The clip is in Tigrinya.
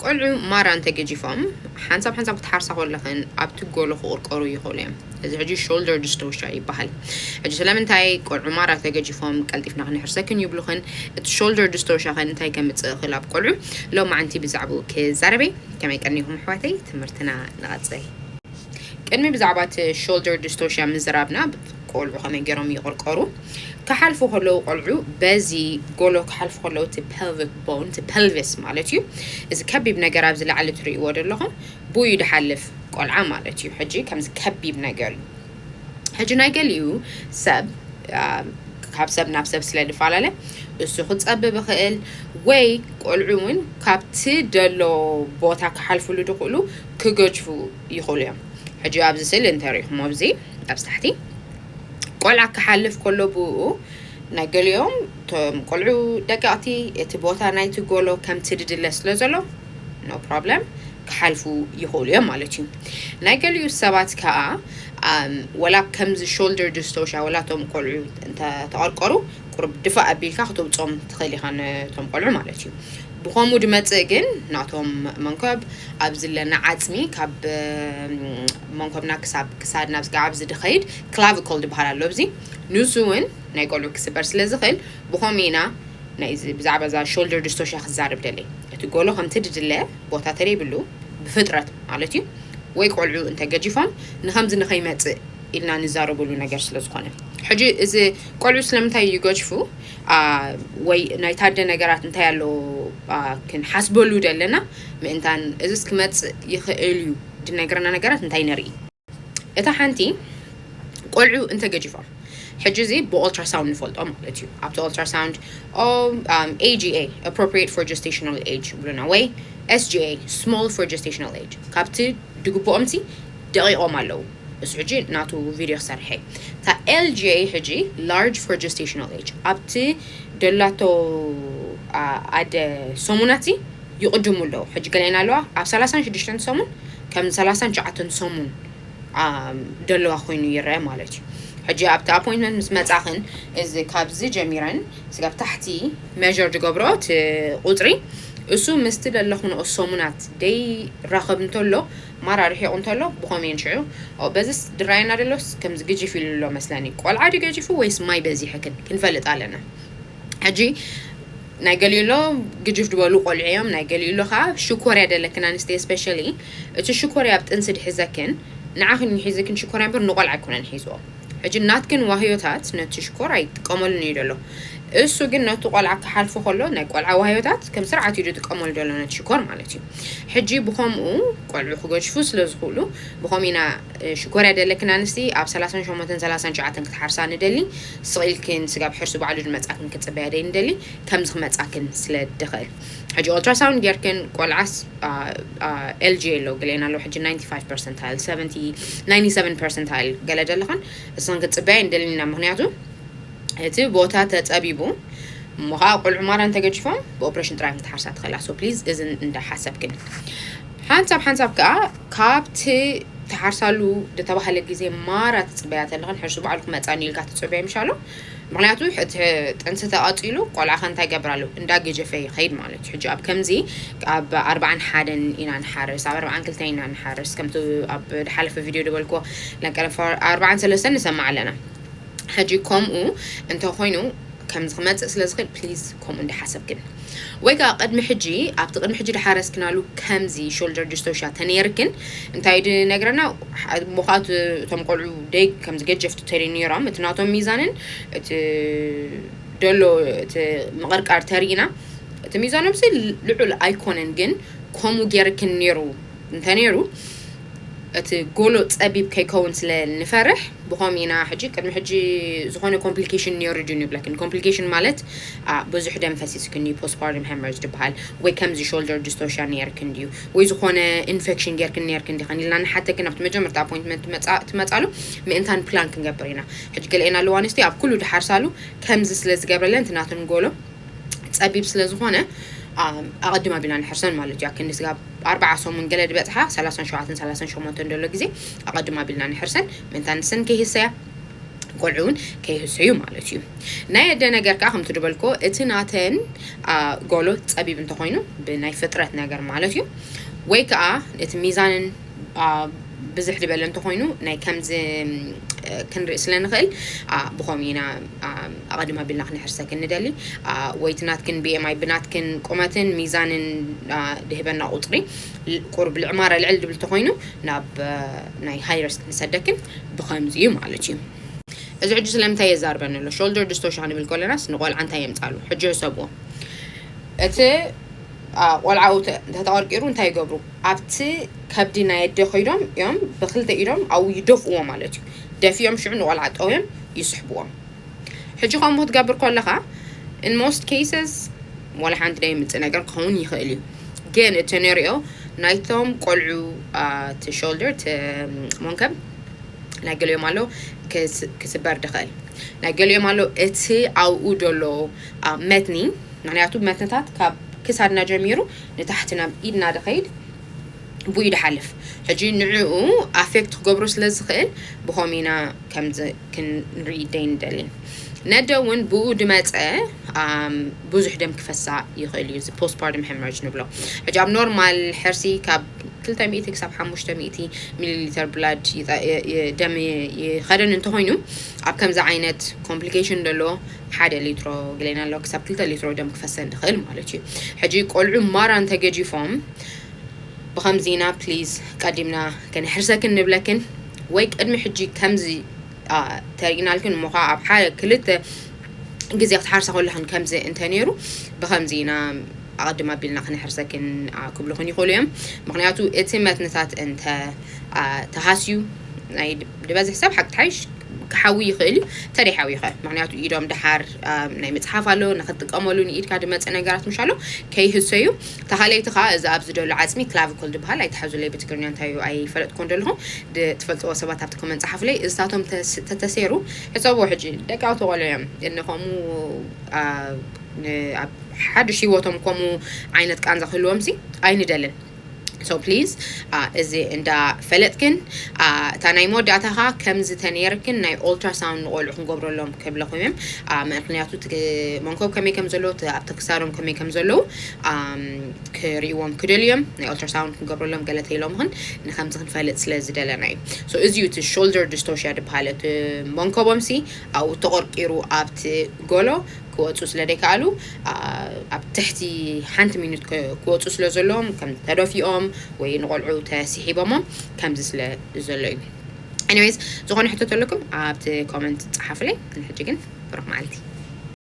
ቆልዑ ማራ እንተገጂፎም ሓንሳብ ሓንሳብ ክትሓርሳ ከለኽን ኣብቲ ጎሎ ክቕርቀሩ ይኽእሉ እዮም። እዚ ሕጂ shoulder dystocia ይበሃል። ሕጂ ስለምንታይ ቆልዑ ማራ ተገጂፎም ቀልጢፍና ክንሕርሰክን ይብሉኽን፣ እቲ shoulder dystocia ኸ እንታይ ከምፅእ ይኽእል ኣብ ቆልዑ? ሎማዓንቲ ብዛዕባኡ ክዛረበ። ከመይ ቀኒኹም ኣሕዋተይ? ትምህርትና ንቐፅል። ቅድሚ ብዛዕባ እቲ shoulder dystocia ምዝራብና፣ ቆልዑ ከመይ ገይሮም ይቕርቀሩ? ክሓልፉ ከለዉ ቆልዑ በዚ ጎሎ ክሓልፉ ከለዉ እቲ pelvic bone፣ እቲ pelvis ማለት እዩ፣ እዚ ከቢብ ነገር ኣብዚ ላዕሊ ትርእይዎ ዘለኹም ብኡ እዩ ድሓልፍ ቆልዓ ማለት እዩ። ሕጂ ከምዚ ከቢብ ነገር እዩ። ሕጂ ናይ ገሊኡ ሰብ ካብ ሰብ ናብ ሰብ ስለ ዝፈላለ እሱ ክፀብብ ይኽእል ወይ ቆልዑ እውን ካብቲ ደሎ ቦታ ክሓልፍሉ ድኽእሉ ክገጅፉ ይኽእሉ እዮም። ሕጂ ኣብዚ ስእሊ እንተሪእኹም ኣብዚ ኣብዚ ታሕቲ ቆልዓ ክሓልፍ ከሎ ብኡ ናይ ገሊኦም እቶም ቆልዑ ደቀቕቲ እቲ ቦታ ናይቲ ጎሎ ከምቲ ድድለ ስለ ዘሎ no problem ክሓልፉ ይኽእሉ እዮም ማለት እዩ። ናይ ገሊኡ ሰባት ከዓ ወላ ከምዚ shoulder dystocia ወላ እቶም ቆልዑ እንተተቐርቀሩ ቁሩብ ድፋእ ኣቢልካ ክተውፅኦም ትኽእል ኢኻ ነቶም ቆልዑ ማለት እዩ። ብኸምኡ ድመፅእ ግን ናቶም መንኮብ ኣብ ዝለና ዓፅሚ ካብ መንኮብና ክሳብ ክሳድ ናብ ዝገዓብ ዝድኸይድ clavicle ድበሃል ኣሎ። ኣብዚ ንሱ እውን ናይ ቆልዑ ክስበር ስለ ዝኽእል ብኸምኡ ኢና ናይ ብዛዕባ እዛ shoulder dystocia ክዛረብ ደለይ። እቲ ጎሎ ከምቲ ድድለ ቦታ ተደይብሉ ብፍጥረት ማለት እዩ ወይ ቆልዑ እንተገጂፎም ንኸምዚ ንኸይመፅእ ኢልና ንዛረበሉ ነገር ስለ ዝኾነ ሕጂ እዚ ቆልዑ ስለምንታይ ይገጅፉ ወይ ናይ ታደ ነገራት እንታይ ኣሎ ክንሓስበሉ ደለና ምእንታን እዚስ ክመፅእ ይኽእል እዩ ድነግረና ነገራት እንታይ ንርኢ። እታ ሓንቲ ቆልዑ እንተገጂፎም ሕጂ እዚ ብultrasound ንፈልጦ ማለት እዩ። ኣብቲ ultrasound AGA appropriate for gestational age ይብሉና ወይ SGA small for gestational age ካብቲ ድግብኦምሲ ደቂቖም ኣለዉ። እሱ ሕጂ ናቱ ቪድዮ ክሰርሐ እታ LGA ሕጂ large for gestational age ኣብቲ ደላቶ ኣደ ሰሙናት ይቕድሙ ኣለዉ። ሕጂ ገለና ኣለዋ ኣብ ሰላሳን ሽዱሽተን ሰሙን ከም ሰላሳን ትሽዓተን ሰሙን ደለዋ ኮይኑ ይረአ ማለት እዩ። ሕጂ ኣብቲ appointment ምስ መጻኽን እዚ ካብዚ ጀሚረን ስጋብ ታሕቲ measure ዝገብሮ እቲ ቁፅሪ እሱ ምስቲ ደለኹ ንኦ ሰሙናት ደይ ራኸብ እንተሎ ማራ ርሒቑ እንተሎ ብኸምኡ ሽዑ በዚስ ድራየና ደሎስ ከምዚ ግጅፍ ኢሉ ኣሎ መስለኒ። ቆልዓ ድዩ ገጂፉ ወይስ ማይ በዚሕክን ክንፈልጥ ኣለና። ሕጂ ናይ ገሊኡ ኣሎ ግጅፍ ዝበሉ ቆልዑ እዮም። ናይ ገሊኡ ኣሎ ከዓ ሽኮርያ ደለክን ኣንስቲ especially እቲ ሽኮርያ ኣብ ጥንሲ ድሕዘክን ንዓኽን ይሒዝክን ሽኮርያ እምበር ንቆልዓ ኣይኮነን ሒዝዎ። ሕጂ ናትክን ዋህዮታት ነቲ ሽኮር ኣይጥቀመሉን እዩ ደሎ። እሱ ግን ነቲ ቆልዓ ክሓልፎ ከሎ ናይ ቆልዓ ዋህዮታት ከም ስርዓት እዩ ዝጥቀመሉ ደሎ ነቲ ሽኮር ማለት እዩ። ሕጂ ብኸምኡ ቆልዑ ክገጅፉ ስለ ዝኽእሉ ብኸምኡ ኢና ሽኮርያ ደለክን ኣንስቲ ኣብ ሰላሳን ሸሞንተን ሰላሳን ትሽዓተን ክትሓርሳ ንደሊ ስቕ ኢልክን ስጋብ ሕርሱ ባዕሉ ዝመጻክን ክጽበያ ደይ ንደሊ ከምዚ ክመጻክን ስለ ድኽእል ሕጂ ultrasound ጌርክን ቆልዓስ LG ኣሎ ገሌና ኣሎ ሕጂ ninety five percentile seventy ninety seven percentile ገለ ደለኽን እሰን ክትጽበያ ንደሊና ምክንያቱ እቲ ቦታ ተጸቢቡ እሞ ከዓ ቆልዑ ማራ እንተገጅፎም ብኦፕሬሽን ጥራይ ክትሓርሳ ትኽእላ። So please እዝን እንዳሓሰብክን ሓንሳብ ሓንሳብ ከዓ ካብቲ ተሓርሳሉ ዝተባህለ ግዜ ማራ ትፅበያ ተለኽን ሕርሱ ባዕሉ ክመፃኒ ኢልካ ትፅበያ ምሻሎ። ምክንያቱ እቲ ጥንሲ ተቐፂሉ ቆልዓ ከ እንታይ ገብር ኣሎ እንዳገጀፈ ይኸይድ ማለት እዩ። ሕጂ ኣብ ከምዚ ኣብ ኣርባዓን ሓደን ኢና ንሓርስ ኣብ ኣርባዓን ክልተን ኢና ንሓርስ ከምቲ ኣብ ድሓለፈ ቪድዮ ዝበልክዎ ለቀለፈ ኣርባዓን ሰለስተን ንሰማዕ ኣለና። ሕጂ ከምኡ እንተኮይኑ ከምዚ ክመፅእ ስለ ዝኽእል please ከምኡ እንዳሓሰብክን ወይ ከዓ ቅድሚ ሕጂ ኣብቲ ቅድሚ ሕጂ ድሓረስክናሉ ከምዚ shoulder dystocia ተነይርክን እንታይ ድነግረና። ምዃት እቶም ቆልዑ ደይ ከምዚ ገጀፍቲ ተሪ ነይሮም እቲ ናቶም ሚዛንን እቲ ደሎ እቲ ምቕርቃር ተሪእና እቲ ሚዛኖም ሲ ልዑል ኣይኮነን ግን ከምኡ ገይርክን ነይሩ እንተነይሩ እቲ ጎሎ ፀቢብ ከይከውን ስለ ንፈርሕ ብኸም ኢና ሕጂ ቅድሚ ሕጂ ዝኾነ complication ነይሩ ድዩ ንብለክን። Complication ማለት ብዙሕ ደም ፈሲስክኒ postpartum hemorrhage ዝበሃል ወይ ከምዚ shoulder dystocia ነይርክን ድዩ ወይ ዝኾነ infection ጌርክን ነይርክን ዲኸን ኢልና ንሓተክን ኣብቲ መጀመርታ appointment ትመፃሉ ምእንታን plan ክንገብር ኢና። ሕጂ ገለኤና ኣለዋ ኣንስቲ ኣብ ኩሉ ድሓርሳሉ ከምዚ ስለ ዝገብረለን እቲ ናተን ጎሎ ፀቢብ ስለ ዝኾነ ኣቐድም ኣቢልና ንሕርሰን ማለት እዩ። ክንዲ ስጋብ ኣርባዓ ሰሙን ገለ ዝበፅሓ ሰላሳን ሸውዓተን ሰላሳን ሸሞንተን ደሎ ግዜ ኣቐድም ኣቢልና ንሕርሰን ምእንታ ንሰን ከይህሰያ ቆልዑ እውን ከይህሰዩ ማለት እዩ። ናይ ኣደ ነገር ከዓ ከምቲ ዝበልኮ እቲ ናተን ጎሎ ፀቢብ እንተኮይኑ ብናይ ፍጥረት ነገር ማለት እዩ፣ ወይ ከዓ እቲ ሚዛንን ብዝሕ ዝበለ እንተኮይኑ ናይ ከምዚ ክንርኢ ስለ ንኽእል ብኸምኡ ኢና ኣቐድም ኣቢልና ክንሕርሰክን ንደሊ። ወይቲ ናትክን ብኤምኣይ ብናትክን ቁመትን ሚዛንን ድህበና ቁፅሪ ቁርብ ልዕማረ ልዕል ድብል ተኮይኑ ናብ ናይ ሃይ ሪስክ ንሰደክን ብኸምዚ እዩ ማለት እዩ። እዚ ሕጂ ስለምንታይ የዛርበኒ ኣሎ? ሾልደር ዲስቶርሽን ንብል ከለናስ ንቆልዓ እንታይ የምፃሉ? ሕጂ ሕሰብዎ። እቲ ቆልዓኡ እንተተቐርቂሩ እንታይ ይገብሩ? ኣብቲ ከብዲ ናይ ኣደ ከይዶም እዮም ብክልተ ኢዶም ኣብኡ ይደፍእዎ ማለት እዩ። ደፊኦም ሽዑ ንቆልዓ ጠውዮም ይስሕብዎም። ሕጂ ከምኡ ክትገብር ከለኻ in most cases ወላ ሓንቲ ናይ ምፅእ ነገር ክኸውን ይኽእል እዩ። ግን እቲ ንሪኦ ናይቶም ቆልዑ እቲ ሾልደር እቲ መንከብ ናይ ገሊኦም ኣሎ ክስበር ድኽእል፣ ናይ ገሊኦም ኣሎ እቲ ኣብኡ ዘሎ መትኒ። ምክንያቱ መትንታት ካብ ክሳድና ጀሚሩ ንታሕቲ ናብ ኢድና ድኸይድ ብኡ ድሓልፍ። ሕጂ ንዕኡ ኣፌክት ክገብሮ ስለ ዝኽእል ብኸምኡ ኢና ከምዚ ክንርኢ ደይ ንደሊ። ነደ እውን ብኡ ድመፀ ብዙሕ ደም ክፈሳ ይኽእል እዩ። እዚ ፖስትፓርተም ሄመሬጅ ንብሎ። ሕጂ ኣብ ኖርማል ሕርሲ ካብ ክልተ ሚእቲ ክሳብ ሓሙሽተ ሚእቲ ሚሊ ሊተር ብላድ ደም ይኸደን እንተኮይኑ ኣብ ከምዚ ዓይነት ኮምፕሊኬሽን ደሎ ሓደ ሊትሮ ግሌናሎ ክሳብ ክልተ ሊትሮ ደም ክፈሰን ድኽእል ማለት እዩ። ሕጂ ቆልዑ ማራ እንተገጂፎም ብኸምዚና ፕሊዝ ቀዲምና ከነሕርሰክን ንብለክን ወይ ቅድሚ ሕጂ ከምዚ ተሪእናልክን እሞ ከዓ ኣብ ሓደ ክልተ ግዜ ክትሓርሳ ከለኽን ከምዚ እንተነይሩ ብኸምዚ ኢና ኣቐድም ኣቢልና ክንሕርሰክን ክብልኽን ይኽእሉ እዮም። ምክንያቱ እቲ መትንታት እንተ ተሃስዩ ናይ ድበዝሕ ሰብ ሓቂ ሓይሽ ክሓዊ ይኽእል እዩ። ተደይሓዊ ይኽእል ምክንያቱ ኢዶም ድሓር ናይ ምፅሓፍ ኣሎ ንክትጥቀመሉ ንኢድካ ድመፀ ነገራት ምሻሎ ከይህሰዩ። ተኻለይቲ ከዓ እዚ ኣብዚ ደሎ ዓፅሚ ክላቪኮል ዝበሃል ኣይተሓዙለይ ብትግርኛ እንታይ እዩ ኣይፈለጥኮን ደለኹም። ትፈልጥዎ ሰባት ኣብቲ ኮመንት ፀሓፉለይ። እዝታቶም ተተሰይሩ ሕሰብዎ ሕጂ ደቂ ኣውተቆሎ እዮም እነ ከምኡ ኣብ ሓድሽ ህይወቶም ከምኡ ዓይነት ቃንዛ ክህልዎም ሲ ኣይንደልን። So please እዚ እንዳ ፈለጥክን እታ ናይ መወዳእታኻ ከምዚ ተነይርክን ናይ ኦልትራሳውንድ ንቆልዑ ክንገብረሎም ክብለኹም እዮም። ምክንያቱ መንኮብ ከመይ ከም ዘለዎ ኣብቲ ክሳዶም ከመይ ከም ዘለዉ ክርእዎም ክደልዩ እዮም። ናይ ኦልትራሳውንድ ክንገብረሎም ገለ ተይሎምኽን ንከምዚ ክንፈልጥ ስለ ዝደለና እዩ። So እዚ እዩ እቲ ሾልደር ዲስቶርሽያ ዝበሃል። እቲ መንኮቦም ሲ ኣብኡ ተቆርቂሩ ኣብቲ ጎሎ ክወፁ ስለ ደይከኣሉ ኣብ ትሕቲ ሓንቲ ሚኒት ክወፁ ስለ ዘለዎም ከም ተደፊኦም ወይ ንቆልዑ ተስሒቦሞም ከምዚ ስለ ዘሎ እዩ። Anyways ዝኾነ ሕቶ ተለኩም ኣብቲ ኮመንት ፀሓፉለይ። ንሕጂ ግን ብሩኽ መዓልቲ።